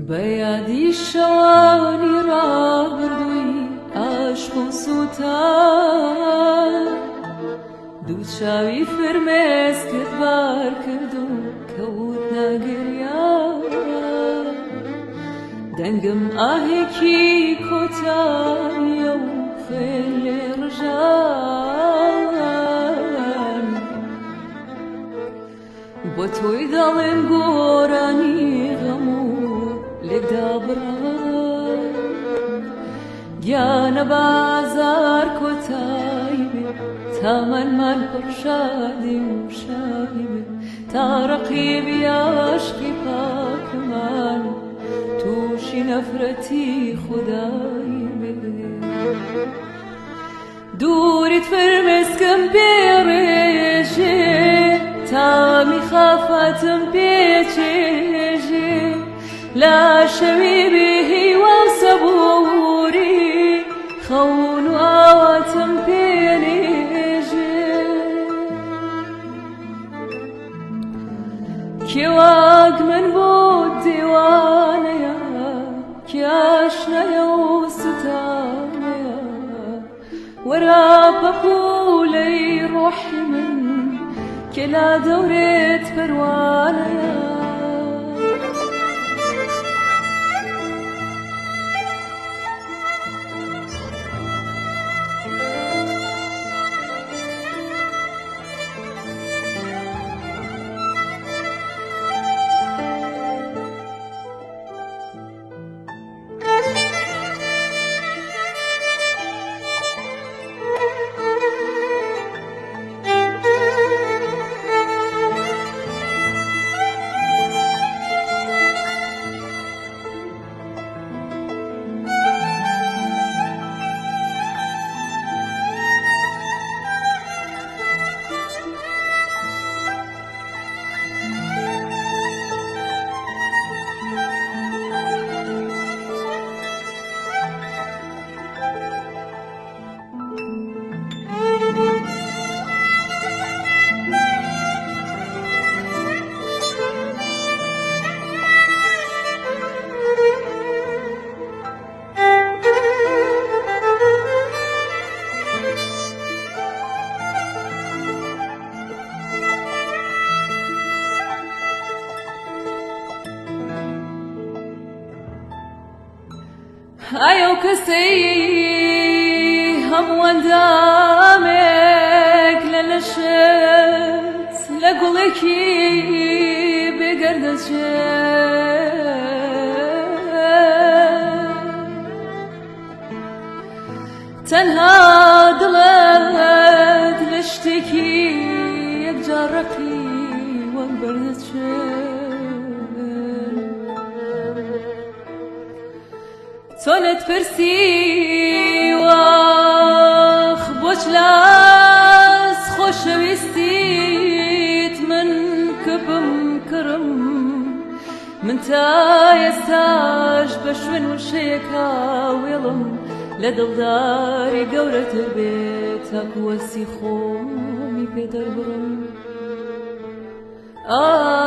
بە یادی شەوانی ڕابردووی عاشق و سووتان، دوو چاوی فرمێسکت بار کرد و کەوت ناگریان. دەنگم ئاهێکی کۆتاییە و خوێن لێ ڕژان. بۆ تۆی دەڵێم گۆرانی غەم و لێکدابڕان. گیانە بازار کۆتایی بێ، تامەنمان پڕ شادی و شایی بێ، تا ڕەقیبی عاشقی پاکمان تووشی نەفرەتی خودایی بێ. دووریت فرمێسکم پێ ڕێژێ، تامی خەفەتم پێ چێژێ، لە شەوی بێ هیوا و سەبووری خەون و ئاواتم پێ نێژێ. کێ وەک من بۆ دێوانەیە، کێ ئاشنایە و سوتانەیە، وەرە پەپوولەی ڕۆحی من، کێ لا دەورێت پەروانەیە. ئای ئەو کەسەی هەموو ئەندامێک لە لەشت لە گوڵێکی بێگەردەچێ. تەنها دڵت لە شتێکی یەکجار ڕەقی وەک بەردەچێ. چۆنت پرسی واخ بۆچ لاس خۆشەویستیت من کپم کڕم، من تا ئێستاش بە شوێن وشەیەکا وێڵم لە دڵداری گەورەتر بێت تاکو وەسی خۆمی پێ دەربڕم. ئا.